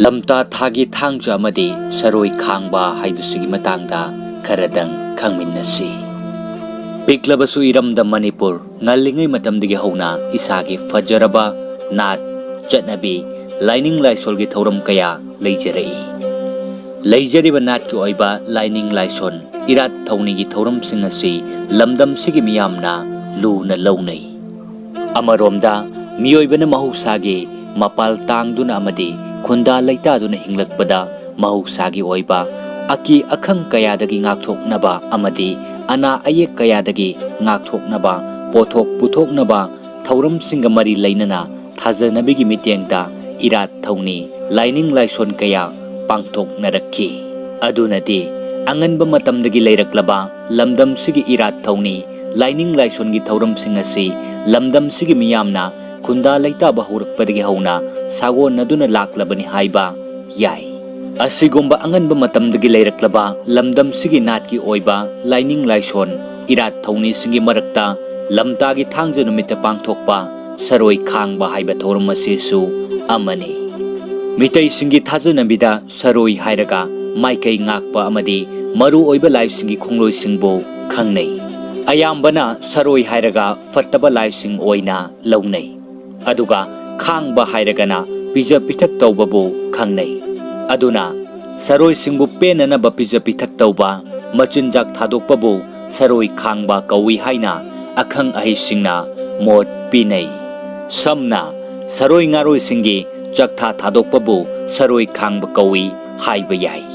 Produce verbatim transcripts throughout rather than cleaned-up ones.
ꯂꯝꯇꯥ ꯊꯥꯒꯤ ꯊꯥꯡꯖ ꯑꯃꯗꯤ ꯁꯔꯣꯏ ꯈꯥꯡꯕ ꯍꯥꯏꯕꯁꯤꯒꯤ ꯃꯇꯥꯡꯗ ꯈꯔꯗꯪ ꯈꯪꯃꯤꯟꯅꯁꯤ꯫ ꯄꯤꯛꯂꯕꯁꯨ ꯏꯔꯝꯗꯝ ꯃꯅꯤꯄꯨꯔ ꯉꯜꯂꯤꯉꯩ ꯃꯇꯝꯗꯒꯤ ꯍꯧꯅ ꯏꯁꯥꯒꯤ ꯐꯖꯔꯕ ꯅꯥꯠ, ꯆꯠꯅꯕꯤ, ꯂꯥꯏꯅꯤꯡ ꯂꯥꯏꯁꯣꯜꯒꯤ ꯊꯧꯔꯝ ꯀꯌꯥ ꯂꯩꯖꯔꯛꯏ꯫ ꯂꯩꯖꯔꯤꯕ ꯅꯥꯠꯀꯤ ꯑꯣꯏꯕ ꯂꯥꯏꯅꯤꯡ ꯂꯥꯏꯁꯣꯟ, ꯏꯔꯥꯠ ꯊꯧꯅꯤꯒꯤ ꯊꯧꯔꯝꯁꯤꯡ ꯑꯁꯤ ꯂꯝꯗꯝꯁꯤꯒꯤ ꯃꯤꯌꯥꯝꯅ ꯂꯨꯅ ꯂꯧꯅꯩ꯫ ꯑꯃꯔꯣꯝꯗ, ꯃꯤꯑꯣꯏꯕꯅ ꯃꯍꯧꯁꯥꯒꯤ ꯃꯄꯥꯜ ꯇꯥꯡꯗꯨꯅ ꯑꯃꯗꯤ ꯈꯨꯟꯗꯥ ꯂꯩꯇꯥꯗꯨꯅ ꯍꯤꯡꯂꯛꯄꯗ ꯃꯍꯧꯁꯥꯒꯤ ꯑꯣꯏꯕ ꯑꯀꯤ ꯑꯈꯪ ꯀꯌꯥꯗꯒꯤ ꯉꯥꯛꯊꯣꯛꯅꯕ ꯑꯃꯗꯤ ꯑꯅꯥ ꯑꯌꯦꯛ ꯀꯌꯥꯗꯒꯤ ꯉꯥꯛꯊꯣꯛꯅꯕ, ꯄꯣꯠꯊꯣꯛ ꯄꯨꯊꯣꯛꯅꯕ ꯊꯧꯔꯝꯁꯤꯡꯒ ꯃꯔꯤ ꯂꯩꯅꯅ ꯊꯥꯖꯅꯕꯤꯒꯤ ꯃꯤꯠꯌꯦꯡꯗ ꯏꯔꯥꯠ ꯊꯧꯅꯤ ꯂꯥꯏꯅꯤꯡ ꯂꯥꯏꯁꯣꯟ ꯀꯌꯥ ꯄꯥꯡꯊꯣꯛꯅꯔꯛꯈꯤ꯫ ꯑꯗꯨꯅꯗꯤ, ꯑꯉꯟꯕ ꯃꯇꯝꯗꯒꯤ ꯂꯩꯔꯛꯂꯕ ꯂꯝꯗꯝꯁꯤꯒꯤ ꯏꯔꯥꯠ ꯊꯧꯅꯤ ꯂꯥꯏꯅꯤꯡ ꯂꯥꯏꯁꯣꯟꯒꯤ ꯊꯧꯔꯝꯁꯤꯡ ꯑꯁꯤ ꯂꯝꯗꯝꯁꯤꯒꯤ ꯃꯤꯌꯥꯝꯅ ꯈꯨꯟꯗꯥ ꯂꯩꯇꯥꯕ ꯍꯧꯔꯛꯄꯗꯒꯤ ꯍꯧꯅ ꯁꯥꯒꯣꯟꯅꯗꯨꯅ ꯂꯥꯛꯂꯕꯅꯤ ꯍꯥꯏꯕ ꯌꯥꯏ꯫ ꯑꯁꯤꯒꯨꯝꯕ ꯑꯉꯟꯕ ꯃꯇꯝꯗꯒꯤ ꯂꯩꯔꯛꯂꯕ ꯂꯝꯗꯝꯁꯤꯒꯤ ꯅꯥꯠꯀꯤ ꯑꯣꯏꯕ ꯂꯥꯏꯅꯤꯡ ꯂꯥꯏꯁꯣꯟ, ꯏꯔꯥꯠ ꯊꯧꯅꯤꯁꯤꯡꯒꯤ ꯃꯔꯛꯇ ꯂꯝꯇꯥꯒꯤ ꯊꯥꯡꯖ ꯅꯨꯃꯤꯠꯇ ꯄꯥꯡꯊꯣꯛꯄ ꯁꯔꯣꯏ ꯈꯥꯡꯕ ꯍꯥꯏꯕ ꯊꯧꯔꯝ ꯑꯁꯤꯁꯨ ꯑꯃꯅꯤ꯫ ꯃꯤꯇꯩꯁꯤꯡꯒꯤ ꯊꯥꯖꯅꯕꯤꯗ ꯁꯔꯣꯏ ꯍꯥꯏꯔꯒ ꯃꯥꯏꯀꯩ ꯉꯥꯛꯄ ꯑꯃꯗꯤ ꯃꯔꯨ ꯑꯣꯏꯕ ꯂꯥꯏꯁꯤꯡꯒꯤ ꯈꯣꯡꯂꯣꯏꯁꯤꯡꯕꯨ ꯈꯪꯅꯩ꯫ ꯑꯌꯥꯝꯕꯅ ꯁꯔꯣꯏ ꯍꯥꯏꯔꯒ ꯐꯠꯇꯕ ꯂꯥꯏꯁꯤꯡ ꯑꯣꯏꯅ ꯂꯧꯅꯩ꯫ ꯑꯗꯨꯒ ꯈꯥꯡꯕ ꯍꯥꯏꯔꯒꯅ ꯄꯤꯖ ꯄꯤꯊꯛ ꯇꯧꯕꯕꯨ ꯈꯪꯅꯩ꯫ ꯑꯗꯨꯅ ꯁꯔꯣꯏꯁꯤꯡꯕꯨ ꯄꯦꯟꯅꯅꯕ ꯄꯤꯖ ꯄꯤꯊꯛ ꯇꯧꯕ, ꯃꯆꯤꯟꯖꯥꯛ ꯊꯥꯗꯣꯛꯄꯕꯨ ꯁꯔꯣꯏ ꯈꯥꯡꯕ ꯀꯧꯏ ꯍꯥꯏꯅ ꯑꯈꯪ ꯑꯍꯩꯁꯤꯡꯅ ꯃꯣꯠ ꯄꯤꯅꯩ꯫ ꯁꯝꯅ, ꯁꯔꯣꯏ ꯉꯥꯔꯣꯏꯁꯤꯡꯒꯤ ꯆꯥꯛꯊꯥ ꯊꯥꯗꯣꯛꯄꯕꯨ ꯁꯔꯣꯏ ꯈꯥꯡꯕ ꯀꯧꯏ ꯍꯥꯏꯕ ꯌꯥꯏ꯫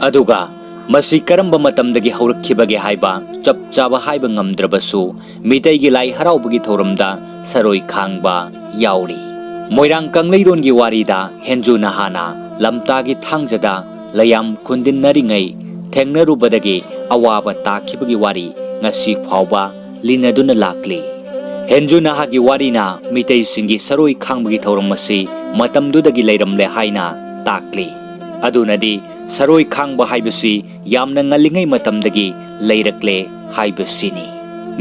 ꯑꯗꯨꯒ ꯃꯁꯤ ꯀꯔꯝꯕ ꯃꯇꯝꯗꯒꯤ ꯍꯧꯔꯛꯈꯤꯕꯒꯦ ꯍꯥꯏꯕ ꯆꯞ ꯆꯥꯕ ꯍꯥꯏꯕ ꯉꯝꯗ꯭ꯔꯕꯁꯨ, ꯃꯤꯇꯩꯒꯤ ꯂꯥꯏ ꯍꯔꯥꯎꯕꯒꯤ ꯊꯧꯔꯝꯗ ꯁꯔꯣꯏ ꯈꯥꯡꯕ ꯌꯥꯎꯔꯤ꯫ ꯃꯣꯏꯔꯥꯡ ꯀꯪꯂꯩꯔꯣꯟꯒꯤ ꯋꯥꯔꯤꯗ ꯍꯦꯟꯖꯨ ꯅꯍꯥꯅ ꯂꯝꯇꯥꯒꯤ ꯊꯥꯡꯖꯗ ꯂꯩꯌꯥꯝ ꯈꯨꯟꯗꯤꯟꯅꯔꯤꯉꯩ ꯊꯦꯡꯅꯔꯨꯕꯗꯒꯤ ꯑꯋꯥꯕ ꯇꯥꯈꯤꯕꯒꯤ ꯋꯥꯔꯤ ꯉꯁꯤ ꯐꯥꯎꯕ ꯂꯤꯅꯗꯨꯅ ꯂꯥꯛꯂꯤ꯫ ꯍꯦꯟꯖꯨ ꯅꯍꯥꯒꯤ ꯋꯥꯔꯤꯅ ꯃꯤꯇꯩꯁꯤꯡꯒꯤ ꯁꯔꯣꯏ ꯈꯥꯡꯕꯒꯤ ꯊꯧꯔꯝ ꯑꯁꯤ ꯃꯇꯝꯗꯨꯗꯒꯤ ꯂꯩꯔꯝꯂꯦ ꯍꯥꯏꯅ ꯇꯥꯛꯂꯤ꯫ ꯑꯗꯨꯅꯗꯤ ꯁꯔꯣꯏ ꯈꯥꯡꯕ ꯍꯥꯏꯕꯁꯤ ꯌꯥꯝꯅ ꯉꯜꯂꯤꯉꯩ ꯃꯇꯝꯗꯒꯤ ꯂꯩꯔꯛꯂꯦ ꯍꯥꯏꯕꯁꯤꯅꯤ꯫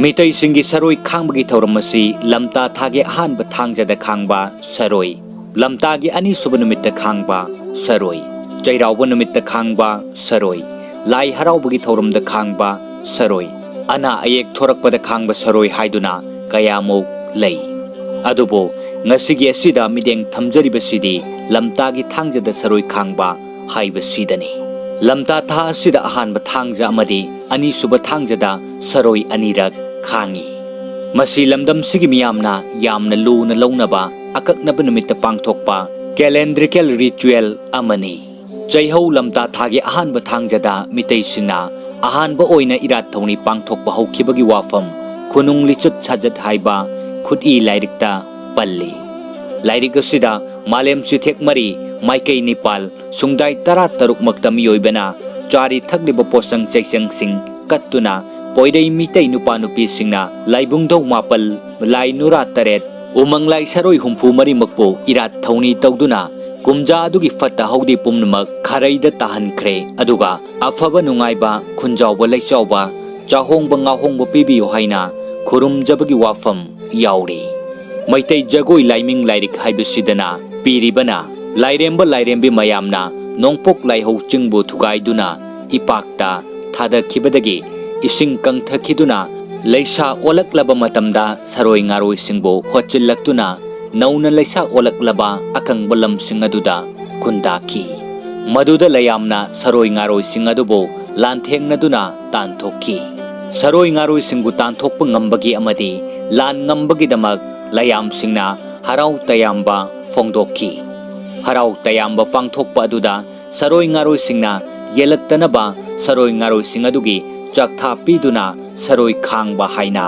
ꯃꯤꯇꯩꯁꯤꯡꯒꯤ ꯁꯔꯣꯏ ꯈꯥꯡꯕꯒꯤ ꯊꯧꯔꯝ ꯑꯁꯤ ꯂꯝꯇꯥ ꯊꯥꯒꯤ ꯑꯍꯥꯟꯕ ꯊꯥꯡꯖꯗ ꯈꯥꯡꯕ ꯁꯔꯣꯏ, ꯂꯝꯇꯥꯒꯤ ꯑꯅꯤꯁꯨꯕ ꯅꯨꯃꯤꯠꯇ ꯈꯥꯡꯕ ꯁꯔꯣꯏ, ꯆꯩꯔꯥꯎꯕ ꯅꯨꯃꯤꯠꯇ ꯈꯥꯡꯕ ꯁꯔꯣꯏ, ꯂꯥꯏ ꯍꯔꯥꯎꯕꯒꯤ ꯊꯧꯔꯝꯗ ꯈꯥꯡꯕ ꯁꯔꯣꯏ, ꯑꯅꯥ ꯑꯌꯦꯛ ꯊꯣꯔꯛꯄꯗ ꯈꯥꯡꯕ ꯁꯔꯣꯏ ꯍꯥꯏꯗꯨꯅ ꯀꯌꯥꯃꯨꯛ ꯂꯩ꯫ ꯑꯗꯨꯕꯨ ꯉꯁꯤꯒꯤ ꯑꯁꯤꯗ ꯃꯤꯠꯌꯦꯡ ꯊꯝꯖꯔꯤꯕꯁꯤꯗꯤ ꯂꯝꯇꯥꯒꯤ ꯊꯥꯡꯖꯗ ꯁꯔꯣꯏ ꯈꯥꯡꯕ ꯍꯥꯏꯕꯁꯤꯗꯅꯤ꯫ ꯂꯝꯇꯥ ꯊꯥ ꯑꯁꯤꯗ ꯑꯍꯥꯟꯕ ꯊꯥꯡꯖ ꯑꯃꯗꯤ ꯑꯅꯤꯁꯨꯕ ꯊꯥꯡꯖꯗ ꯁꯔꯣꯏ ꯑꯅꯤꯔꯛ ꯈꯥꯡꯉꯤ꯫ ꯃꯁꯤ ꯂꯝꯗꯝꯁꯤꯒꯤ ꯃꯤꯌꯥꯝꯅ ꯌꯥꯝꯅ ꯂꯨꯅ ꯂꯧꯅꯕ ꯑꯀꯛꯅꯕ ꯅꯨꯃꯤꯠꯇ ꯄꯥꯡꯊꯣꯛꯄ calendrical ritual ꯑꯃꯅꯤ꯫ ꯆꯩꯍꯧ ꯂꯝꯇꯥ ꯊꯥꯒꯤ ꯑꯍꯥꯟꯕ ꯊꯥꯡꯖꯗ ꯃꯤꯇꯩꯁꯤꯡꯅ ꯑꯍꯥꯟꯕ ꯑꯣꯏꯅ ꯏꯔꯥꯠ ꯊꯧꯅꯤ ꯄꯥꯡꯊꯣꯛꯄ ꯍꯧꯈꯤꯕꯒꯤ ꯋꯥꯐꯝ ꯈꯨꯅꯨꯡ ꯂꯤꯆꯠ ꯁꯥꯖꯠ ꯍꯥꯏꯕ ꯈꯨꯠꯏ ꯂꯥꯏꯔꯤꯛꯇ ꯄꯜꯂꯤ꯫ ꯂꯥꯏꯔꯤꯛ ꯑꯁꯤꯗ ꯃꯥꯂꯦꯝ ꯆꯤꯊꯦꯛ ꯃꯔꯤ, ꯃꯥꯏꯀꯩ ꯅꯤꯄꯥꯜ, ꯁꯨꯡꯗꯥꯏ ꯇꯔꯥ ꯇꯔꯨꯛꯃꯛꯇ ꯃꯤꯑꯣꯏꯕꯅ ꯆꯥꯔꯤ ꯊꯛꯂꯤꯕ ꯄꯣꯠꯆꯪ ꯆꯩꯆꯪꯁꯤꯡ ꯀꯠꯇꯨꯅ ꯄꯣꯏꯔꯩ ꯃꯤꯇꯩ ꯅꯨꯄꯥ ꯅꯨꯄꯤꯁꯤꯡꯅ ꯂꯥꯏꯕꯨꯡꯊꯧ ꯃꯥꯄꯜ, ꯂꯥꯏ ꯅꯨꯔꯥ ꯇꯔꯦꯠ, ꯎꯃꯪ ꯂꯥꯏ ꯁꯔꯣꯏ ꯍꯨꯝꯐꯨ ꯃꯔꯤꯃꯛꯄꯨ ꯏꯔꯥꯠ ꯊꯧꯅꯤ ꯇꯧꯗꯨꯅ ꯀꯨꯝꯖꯥ ꯑꯗꯨꯒꯤ ꯐꯠꯇ ꯍꯥꯎꯗꯤ ꯄꯨꯝꯅꯃꯛ ꯈꯥꯔꯩꯗ ꯇꯥꯍꯟꯈ꯭ꯔꯦ꯫ ꯑꯗꯨꯒ ꯑꯐꯕ ꯅꯨꯡꯉꯥꯏꯕ, ꯈꯨꯟꯖꯥꯎꯕ ꯂꯩꯆꯥꯎꯕ, ꯆꯥꯍꯣꯡꯕ ꯉꯥꯍꯣꯡꯕ ꯄꯤꯕꯤꯌꯨ ꯍꯥꯏꯅ ꯈꯨꯔꯨꯝꯖꯕꯒꯤ ꯋꯥꯐꯝ ꯌꯥꯎꯔꯤ꯫ ꯃꯩꯇꯩ ꯖꯒꯣꯏ ꯂꯥꯏꯃꯤꯡ ꯂꯥꯏꯔꯤꯛ ꯍꯥꯏꯕꯁꯤꯗꯅ ꯄꯤꯔꯤꯕꯅ ꯂꯥꯏꯔꯦꯝꯕ ꯂꯥꯏꯔꯦꯝꯕꯤ ꯃꯌꯥꯝꯅ ꯅꯣꯡꯄꯣꯛ ꯂꯥꯏꯍꯧ ꯆꯤꯡꯕꯨ ꯊꯨꯒꯥꯏꯗꯨꯅ ꯏꯄꯥꯛꯇ ꯊꯥꯗꯈꯤꯕꯗꯒꯤ ꯏꯁꯤꯡ ꯀꯪꯊꯈꯤꯗꯨꯅ ꯂꯩꯁꯥ ꯑꯣꯜꯂꯛꯂꯕ ꯃꯇꯝꯗ ꯁꯔꯣꯏ ꯉꯥꯔꯣꯏꯁꯤꯡꯕꯨ ꯍꯣꯠꯆꯤꯜꯂꯛꯇꯨꯅ ꯅꯧꯅ ꯂꯩꯁꯥ ꯑꯣꯜꯂꯛꯂꯕ ꯑꯀꯪꯕ ꯂꯝꯁꯤꯡ ꯑꯗꯨꯗ ꯈꯨꯟꯗꯥꯈꯤ꯫ ꯃꯗꯨꯗ ꯂꯩꯌꯥꯝꯅ ꯁꯔꯣꯏ ꯉꯥꯔꯣꯏꯁꯤꯡ ꯑꯗꯨꯕꯨ ꯂꯥꯟꯊꯦꯡꯅꯗꯨꯅ ꯇꯥꯟꯊꯣꯛꯈꯤ꯫ ꯁꯔꯣꯏ ꯉꯥꯔꯣꯏꯁꯤꯡꯕꯨ ꯇꯥꯟꯊꯣꯛꯄ ꯉꯝꯕꯒꯤ ꯑꯃꯗꯤ ꯂꯥꯟ ꯉꯝꯕꯒꯤꯗꯃꯛ ꯂꯩꯌꯥꯝꯁꯤꯡꯅ ꯍꯔꯥꯎ ꯇꯌꯥꯝꯕ ꯐꯣꯡꯗꯣꯛꯈꯤ꯫ ꯍꯔꯥꯎ ꯇꯌꯥꯝꯕ ꯄꯥꯡꯊꯣꯛꯄ ꯑꯗꯨꯗ ꯁꯔꯣꯏ ꯉꯥꯔꯣꯏꯁꯤꯡꯅ ꯌꯦꯜꯂꯛꯇꯅꯕ ꯁꯔꯣꯏ ꯉꯥꯔꯣꯏꯁꯤꯡ ꯑꯗꯨꯒꯤ ꯆꯥꯛꯊꯥ ꯄꯤꯗꯨꯅ ꯁꯔꯣꯏ ꯈꯥꯡꯕ ꯍꯥꯏꯅ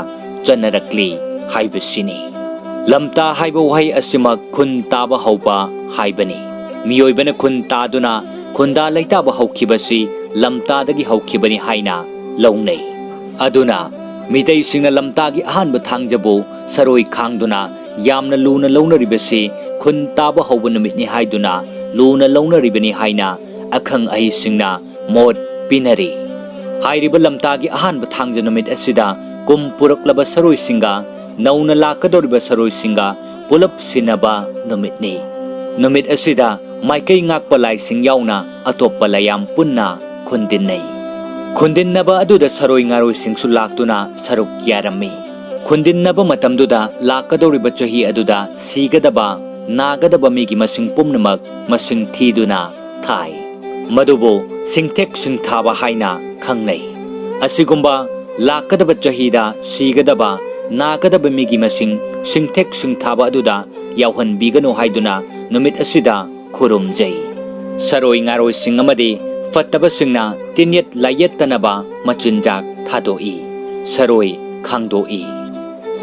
ꯆꯠꯅꯔꯛꯂꯤ ꯍꯥꯏꯕꯁꯤꯅꯤ꯫ ꯂꯝꯇꯥ ꯍꯥꯏꯕ ꯋꯥꯍꯩ ꯑꯁꯤꯃꯛ ꯈꯨꯟ ꯇꯥꯕ ꯍꯧꯕ ꯍꯥꯏꯕꯅꯤ꯫ ꯃꯤꯑꯣꯏꯕꯅ ꯈꯨꯟ ꯇꯥꯗꯨꯅ ꯈꯨꯟꯗꯥ ꯂꯩꯇꯥꯕ ꯍꯧꯈꯤꯕꯁꯤ ꯂꯝꯇꯥꯗꯒꯤ ꯍꯧꯈꯤꯕꯅꯤ ꯍꯥꯏꯅ ꯂꯧꯅꯩ꯫ ꯑꯗꯨꯅ ꯃꯤꯇꯩꯁꯤꯡꯅ ꯂꯝꯇꯥꯒꯤ ꯑꯍꯥꯟꯕ ꯊꯥꯡꯖꯕꯨ ꯁꯔꯣꯏ ꯈꯥꯡꯗꯨꯅ ꯌꯥꯝꯅ ꯂꯨꯅ ꯂꯧꯅꯔꯤꯕꯁꯤ ꯈꯨꯟ ꯇꯥꯕ ꯍꯧꯕ ꯅꯨꯃꯤꯠꯅꯤ ꯍꯥꯏꯗꯨꯅ ꯂꯨꯅ ꯂꯧꯅꯔꯤꯕꯅꯤ ꯍꯥꯏꯅ ꯑꯈꯪ ꯑꯍꯩꯁꯤꯡꯅ ꯃꯣꯠ ꯄꯤꯅꯔꯤ꯫ ꯍꯥꯏꯔꯤꯕ ꯂꯝꯇꯥꯒꯤ ꯑꯍꯥꯟꯕ ꯊꯥꯡꯖ ꯅꯨꯃꯤꯠ ꯑꯁꯤꯗ ꯀꯨꯝ ꯄꯨꯔꯛꯂꯕ ꯁꯔꯣꯏꯁꯤꯡꯒ ꯅꯧꯅ ꯂꯥꯛꯀꯗꯧꯔꯤꯕ ꯁꯔꯣꯏꯁꯤꯡꯒ ꯄꯨꯂꯞ ꯁꯤꯟꯅꯕ ꯅꯨꯃꯤꯠꯅꯤ꯫ ꯅꯨꯃꯤꯠ ꯑꯁꯤꯗ ꯃꯥꯏꯀꯩ ꯉꯥꯛꯄ ꯂꯥꯏꯁꯤꯡ ꯌꯥꯎꯅ ꯑꯇꯣꯞꯄ ꯂꯥꯏꯌꯥꯝ ꯄꯨꯟꯅ ꯈꯨꯟꯗꯤꯟꯅꯩ꯫ ꯈꯨꯟꯗꯤꯟꯅꯕ ꯑꯗꯨꯗ ꯁꯔꯣꯏ ꯉꯥꯔꯣꯏꯁꯤꯡꯁꯨ ꯂꯥꯛꯇꯨꯅ ꯁꯔꯨꯛ ꯌꯥꯔꯝꯃꯤ꯫ ꯈꯨꯟꯗꯤꯟꯅꯕ ꯃꯇꯝꯗꯨꯗ ꯂꯥꯛꯀꯗꯧꯔꯤꯕ ꯆꯍꯤ ꯑꯗꯨꯗ ꯁꯤꯒꯗꯕ, ꯅꯥꯒꯗꯕ ꯃꯤꯒꯤ ꯃꯁꯤꯡ ꯄꯨꯝꯅꯃꯛ ꯃꯁꯤꯡ ꯊꯤꯗꯨꯅ ꯊꯥꯏ꯫ ꯃꯗꯨꯕꯨ ꯁꯤꯡꯊꯦꯛ ꯁꯤꯡꯊꯥꯕ ꯍꯥꯏꯅ ꯈꯪꯅꯩ꯫ ꯑꯁꯤꯒꯨꯝꯕ ꯂꯥꯛꯀꯗꯕ ꯆꯍꯤꯗ ꯁꯤꯒꯗꯕ, ꯅꯥꯒꯗꯕ ꯃꯤꯒꯤ ꯃꯁꯤꯡ ꯁꯤꯡꯊꯦꯛ ꯁꯤꯡꯊꯥꯕ ꯑꯗꯨꯗ ꯌꯥꯎꯍꯟꯕꯤꯒꯅꯨ ꯍꯥꯏꯗꯨꯅ ꯅꯨꯃꯤꯠ ꯑꯁꯤꯗ ꯈꯨꯔꯨꯝꯖꯩ꯫ ꯁꯔꯣꯏ ꯉꯥꯔꯣꯏꯁꯤꯡ ꯑꯃꯗꯤ ꯐꯠꯇꯕꯁꯤꯡꯅ ꯇꯤꯟꯌꯦꯠ ꯂꯥꯏꯌꯦꯠꯇꯅꯕ ꯃꯆꯤꯟꯖꯥꯛ ꯊꯥꯗꯣꯛꯏ, ꯁꯔꯣꯏ ꯈꯥꯡꯗꯣꯛꯏ꯫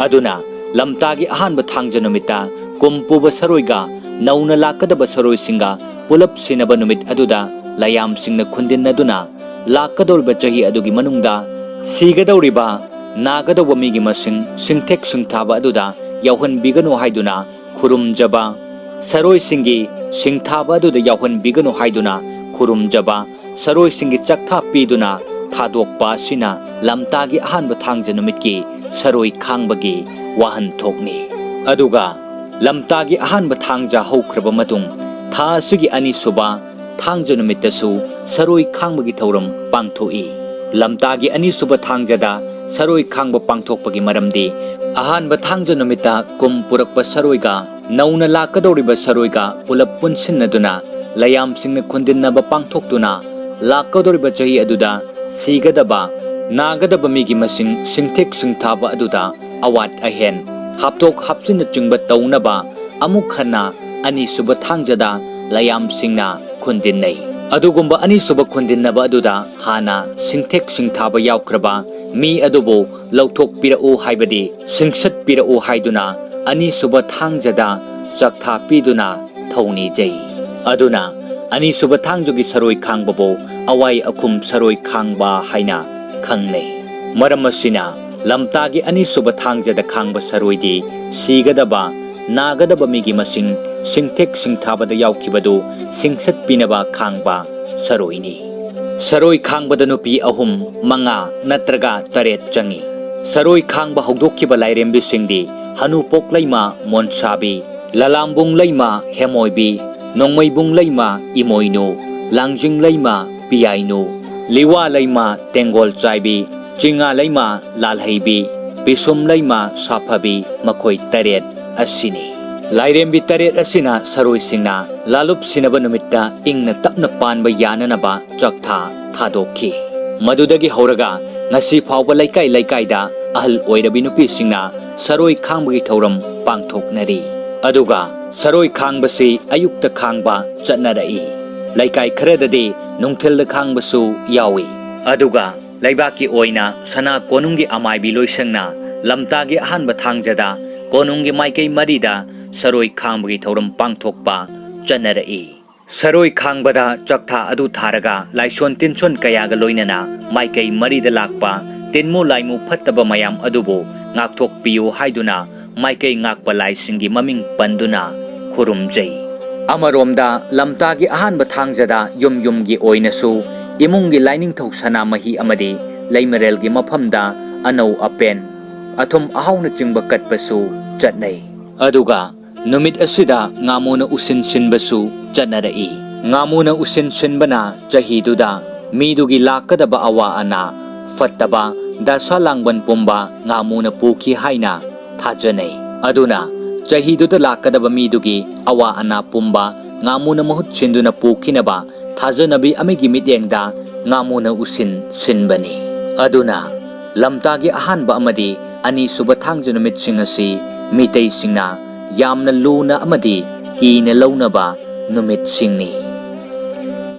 ꯑꯗꯨꯅ ꯂꯝꯇꯥꯒꯤ ꯑꯍꯥꯟꯕ ꯊꯥꯡꯖ ꯅꯨꯃꯤꯠꯇ ꯀꯨꯝ ꯄꯨꯕ ꯁꯔꯣꯏꯒ ꯅꯧꯅ ꯂꯥꯛꯀꯗꯕ ꯁꯔꯣꯏꯁꯤꯡꯒ ꯄꯨꯂꯞ ꯁꯤꯟꯅꯕ ꯅꯨꯃꯤꯠ ꯑꯗꯨꯗ ꯂꯥꯏꯌꯥꯝꯁꯤꯡꯅ ꯈꯨꯟꯗꯤꯟꯅꯗꯨꯅ ꯂꯥꯛꯀꯗꯧꯔꯤꯕ ꯆꯍꯤ ꯑꯗꯨꯒꯤ ꯃꯅꯨꯡꯗ ꯁꯤꯒꯗꯧꯔꯤꯕ, ꯅꯥꯒꯗꯧꯕ ꯃꯤꯒꯤ ꯃꯁꯤꯡ ꯁꯤꯡꯊꯦꯛ ꯁꯤꯡꯊꯥꯕ ꯑꯗꯨꯗ ꯌꯥꯎꯍꯟꯕꯤꯒꯅꯨ ꯍꯥꯏꯗꯨꯅ ꯈꯨꯔꯨꯝꯖꯕ, ꯁꯔꯣꯏꯁꯤꯡꯒꯤ ꯁꯤꯡꯊꯥꯕ ꯑꯗꯨꯗ ꯌꯥꯎꯍꯟꯕꯤꯒꯅꯨ ꯍꯥꯏꯗꯨꯅ ꯈꯨꯔꯨꯝꯖꯕ, ꯁꯔꯣꯏꯁꯤꯡꯒꯤ ꯆꯥꯛꯊꯥ ꯄꯤꯗꯨꯅ ꯊꯥꯗꯣꯛꯄ ꯑꯁꯤꯅ ꯂꯝꯇꯥꯒꯤ ꯑꯍꯥꯟꯕ ꯊꯥꯡꯖ ꯅꯨꯃꯤꯠꯀꯤ ꯁꯔꯣꯏ ꯈꯥꯡꯕꯒꯤ ꯋꯥꯍꯟꯊꯣꯛꯅꯤ꯫ ꯑꯗꯨꯒ ꯂꯝꯇꯥꯒꯤ ꯑꯍꯥꯟꯕ ꯊꯥꯡꯖ ꯍꯧꯈ꯭ꯔꯕ ꯃꯇꯨꯡ, ꯊꯥ ꯑꯁꯤꯒꯤ ꯑꯅꯤꯁꯨꯕ ꯊꯥꯡꯖ ꯅꯨꯃꯤꯠꯇꯁꯨ ꯁꯔꯣꯏ ꯈꯥꯡꯕꯒꯤ ꯊꯧꯔꯝ ꯄꯥꯡꯊꯣꯛꯏ꯫ ꯂꯝꯇꯥꯒꯤ ꯑꯅꯤꯁꯨꯕ ꯊꯥꯡꯖꯗ ꯁꯔꯣꯏ ꯈꯥꯡꯕ ꯄꯥꯡꯊꯣꯛꯄꯒꯤ ꯃꯔꯝꯗꯤ, ꯑꯍꯥꯟꯕ ꯊꯥꯡꯖ ꯅꯨꯃꯤꯠꯇ ꯀꯨꯝ ꯄꯨꯔꯛꯄ ꯁꯔꯣꯏꯒ ꯅꯧꯅ ꯂꯥꯛꯀꯗꯧꯔꯤꯕ ꯁꯔꯣꯏꯒ ꯄꯨꯂꯞ ꯄꯨꯟꯁꯤꯟꯅꯗꯨꯅ ꯂꯥꯏꯌꯥꯝꯁꯤꯡꯅ ꯈꯨꯟꯗꯤꯟꯅꯕ ꯄꯥꯡꯊꯣꯛꯇꯨꯅ ꯂꯥꯛꯀꯗꯧꯔꯤꯕ ꯆꯍꯤ ꯑꯗꯨꯗ ꯁꯤꯒꯗꯕ, ꯅꯥꯒꯗꯕ ꯃꯤꯒꯤ ꯃꯁꯤꯡ ꯁꯤꯡꯊꯦꯛ ꯁꯤꯡꯊꯥꯕ ꯑꯗꯨꯗ ꯑꯋꯥꯠ ꯑꯍꯦꯟ, ꯍꯥꯞꯇꯣꯛ ꯍꯥꯞꯆꯤꯟꯅꯆꯤꯡꯕ ꯇꯧꯅꯕ ꯑꯃꯨꯛ ꯍꯟꯅ ꯑꯅꯤꯁꯨꯕ ꯊꯥꯡꯖꯗ ꯂꯥꯏꯌꯥꯝꯁꯤꯡꯅ ꯈꯨꯟꯗꯤꯟꯅꯩ꯫ ꯑꯗꯨꯒꯨꯝꯕ ꯑꯅꯤꯁꯨꯕ ꯈꯨꯟꯗꯤꯟꯅꯕ ꯑꯗꯨꯗ ꯍꯥꯟꯅ ꯁꯤꯡꯊꯦꯛ ꯁꯤꯡꯊꯥꯕ ꯌꯥꯎꯈ꯭ꯔꯕ ꯃꯤ ꯑꯗꯨꯕꯨ ꯂꯧꯊꯣꯛꯄꯤꯔꯛꯎ ꯍꯥꯏꯕꯗꯤ ꯁꯤꯡꯁꯠꯄꯤꯔꯛꯎ ꯍꯥꯏꯗꯨꯅ ꯑꯅꯤꯁꯨꯕ ꯊꯥꯡꯖꯗ ꯆꯥꯛꯊꯥ ꯄꯤꯗꯨꯅ ꯊꯧꯅꯤꯖꯩ꯫ ꯑꯗꯨꯅ ꯑꯅꯤꯁꯨꯕ ꯊꯥꯡꯖꯒꯤ ꯁꯔꯣꯏ ꯈꯥꯡꯕꯕꯨ ꯑꯋꯥꯏ ꯑꯈꯨꯝ ꯁꯔꯣꯏ ꯈꯥꯡꯕ ꯍꯥꯏꯅ ꯈꯪꯅꯩ꯫ ꯃꯔꯝ ꯑꯁꯤꯅ ꯂꯝꯇꯥꯒꯤ ꯑꯅꯤꯁꯨꯕ ꯊꯥꯡꯖꯗ ꯈꯥꯡꯕ ꯁꯔꯣꯏꯗꯤ ꯁꯤꯒꯗꯕ, ꯅꯥꯒꯗꯕ ꯃꯤꯒꯤ ꯃꯁꯤꯡ ꯁꯤꯡꯊꯦꯛ ꯁꯤꯡꯊꯥꯕꯗ ꯌꯥꯎꯈꯤꯕꯗꯨ ꯁꯤꯡꯁꯠꯄꯤꯅꯕ ꯈꯥꯡꯕ ꯁꯔꯣꯏꯅꯤ꯫ ꯁꯔꯣꯏ ꯈꯥꯡꯕꯗ ꯅꯨꯄꯤ ꯑꯍꯨꯝ, ꯃꯉꯥ ꯅꯠꯇ꯭ꯔꯒ ꯇꯔꯦꯠ ꯆꯪꯏ꯫ ꯁꯔꯣꯏ ꯈꯥꯡꯕ ꯍꯧꯗꯣꯛꯈꯤꯕ ꯂꯥꯏꯔꯦꯝꯕꯤꯁꯤꯡꯗꯤ ꯍꯅꯨ ꯄꯣꯛꯂꯩꯃ, ꯃꯣꯟꯁꯥꯕꯤ, ꯂꯂꯥꯝꯕꯨꯡ ꯂꯩꯃ ꯍꯦꯃꯣꯏꯕꯤ, ꯅꯣꯡꯃꯩꯕꯨꯡ ꯂꯩꯃ ꯏꯃꯣꯏꯅꯨ, ꯂꯥꯡꯖꯤꯡ ꯂꯩꯃ ꯄꯤꯌꯥꯏꯅꯨ, ꯂꯤꯋꯥ ꯂꯩꯃ ꯇꯦꯡꯒꯣꯜ ꯆꯥꯏꯕꯤ, ꯆꯤꯡꯉꯥ ꯂꯩꯃ ꯂꯥꯜꯍꯩꯕꯤ, ꯄꯤꯁꯨꯝ ꯂꯩꯃ ꯁꯥꯐꯕꯤ, ꯃꯈꯣꯏ ꯇꯔꯦꯠ ꯑꯁꯤꯅꯤ꯫ ꯂꯥꯏꯔꯦꯝꯕꯤ ꯇꯔꯦꯠ ꯑꯁꯤꯅ ꯁꯔꯣꯏꯁꯤꯡꯅ ꯂꯥꯂꯨꯞ ꯁꯤꯟꯅꯕ ꯅꯨꯃꯤꯠꯇ ꯏꯪꯅ ꯇꯞꯅ ꯄꯥꯟꯕ ꯌꯥꯅꯅꯕ ꯆꯥꯛꯊꯥ ꯊꯥꯗꯣꯛꯈꯤ꯫ ꯃꯗꯨꯗꯒꯤ ꯍꯧꯔꯒ ꯉꯁꯤ ꯐꯥꯎꯕ ꯂꯩꯀꯥꯏ ꯂꯩꯀꯥꯏꯗ ꯑꯍꯜ ꯑꯣꯏꯔꯕꯤ ꯅꯨꯄꯤꯁꯤꯡꯅ ꯁꯔꯣꯏ ꯈꯥꯡꯕꯒꯤ ꯊꯧꯔꯝ ꯄꯥꯡꯊꯣꯛꯅꯔꯤ꯫ ꯑꯗꯨꯒ ꯁꯔꯣꯏ ꯈꯥꯡꯕꯁꯤ ꯑꯌꯨꯛꯇ ꯈꯥꯡꯕ ꯆꯠꯅꯔꯛꯏ꯫ ꯂꯩꯀꯥꯏ ꯈꯔꯗꯗꯤ ꯅꯨꯡꯊꯤꯜꯗ ꯈꯥꯡꯕꯁꯨ ꯌꯥꯎꯏ꯫ ꯑꯗꯨꯒ ꯂꯩꯕꯥꯛꯀꯤ ꯑꯣꯏꯅ ꯁꯅꯥ ꯀꯣꯅꯨꯡꯒꯤ ꯑꯃꯥꯏꯕꯤ ꯂꯣꯏꯁꯪꯅ ꯂꯝꯇꯥꯒꯤ ꯑꯍꯥꯟꯕ ꯊꯥꯡꯖꯗ ꯀꯣꯅꯨꯡꯒꯤ ꯃꯥꯏꯀꯩ ꯃꯔꯤꯗ ꯁꯔꯣꯏ ꯈꯥꯡꯕꯒꯤ ꯊꯧꯔꯝ ꯄꯥꯡꯊꯣꯛꯄ ꯆꯠꯅꯔꯛꯏ꯫ ꯁꯔꯣꯏ ꯈꯥꯡꯕꯗ ꯆꯥꯛꯊꯥ ꯑꯗꯨ ꯊꯥꯔꯒ ꯂꯥꯏꯁꯣꯟ ꯇꯤꯟꯁꯣꯟ ꯀꯌꯥꯒ ꯂꯣꯏꯅꯅ ꯃꯥꯏꯀꯩ ꯃꯔꯤꯗ ꯂꯥꯛꯄ ꯇꯤꯟꯃꯨ ꯂꯥꯏꯃꯨ ꯐꯠꯇꯕ ꯃꯌꯥꯝ ꯑꯗꯨꯕꯨ ꯉꯥꯛꯊꯣꯛꯄꯤꯌꯨ ꯍꯥꯏꯗꯨꯅ ꯃꯥꯏꯀꯩ ꯉꯥꯛꯄ ꯂꯥꯏꯁꯤꯡꯒꯤ ꯃꯃꯤꯡ ꯄꯟꯗꯨꯅ ꯈꯨꯔꯨꯝꯖꯩ꯫ ꯑꯃꯔꯣꯝꯗ ꯂꯝꯇꯥꯒꯤ ꯑꯍꯥꯟꯕ ꯊꯥꯡꯖꯗ ꯌꯨꯝ ꯌꯨꯝꯒꯤ ꯑꯣꯏꯅꯁꯨ ꯏꯃꯨꯡꯒꯤ ꯂꯥꯏꯅꯤꯡꯊꯧ ꯁꯅꯥꯃꯍꯤ ꯑꯃꯗꯤ ꯂꯩꯃꯔꯦꯜꯒꯤ ꯃꯐꯝꯗ ꯑꯅꯧ ꯑꯄꯦꯟ, ꯑꯊꯨꯝ ꯑꯍꯥꯎꯅꯆꯤꯡꯕ ꯀꯠꯄꯁꯨ ꯆꯠꯅꯩ꯫ ꯑꯗꯨꯒ ꯅꯨꯃꯤꯠ ꯑꯁꯤꯗ ꯉꯥꯃꯨꯅ ꯎꯁꯤꯟ ꯁꯤꯟꯕꯁꯨ ꯆꯠꯅꯔꯛꯏ꯫ ꯉꯥꯃꯨꯅ ꯎꯁꯤꯟ ꯁꯤꯟꯕꯅ ꯆꯍꯤꯗꯨꯗ ꯃꯤꯗꯨꯒꯤ ꯂꯥꯛꯀꯗꯕ ꯑꯋꯥ ꯑꯅꯥ, ꯐꯠꯇꯕ, ꯗꯁꯥ ꯂꯥꯡꯕꯟ ꯄꯨꯝꯕ ꯉꯥꯃꯨꯅ ꯄꯨꯈꯤ ꯍꯥꯏꯅ ꯊꯥꯖꯅꯩ꯫ ꯑꯗꯨꯅ ꯆꯍꯤꯗꯨꯗ ꯂꯥꯛꯀꯗꯕ ꯃꯤꯗꯨꯒꯤ ꯑꯋꯥ ꯑꯅꯥ ꯄꯨꯝꯕ ꯉꯥꯃꯨꯅ ꯃꯍꯨꯠ ꯁꯤꯟꯗꯨꯅ ꯄꯨꯈꯤꯅꯕ ꯊꯥꯖꯅꯕꯤ ꯑꯃꯒꯤ ꯃꯤꯠꯌꯦꯡꯗ ꯉꯥꯃꯨꯅ ꯎꯁꯤꯟ ꯁꯤꯟꯕꯅꯤ꯫ ꯑꯗꯨꯅ ꯂꯝꯇꯥꯒꯤ ꯑꯍꯥꯟꯕ ꯑꯃꯗꯤ ꯑꯅꯤꯁꯨꯕ ꯊꯥꯡꯖ ꯅꯨꯃꯤꯠꯁꯤꯡ ꯑꯁꯤ ꯃꯤꯇꯩꯁꯤꯡꯅ ꯌꯥꯝꯅ ꯂꯨꯅ ꯑꯃꯗꯤ ꯀꯤꯅ ꯂꯧꯅꯕ ꯅꯨꯃꯤꯠꯁꯤꯡꯅꯤ꯫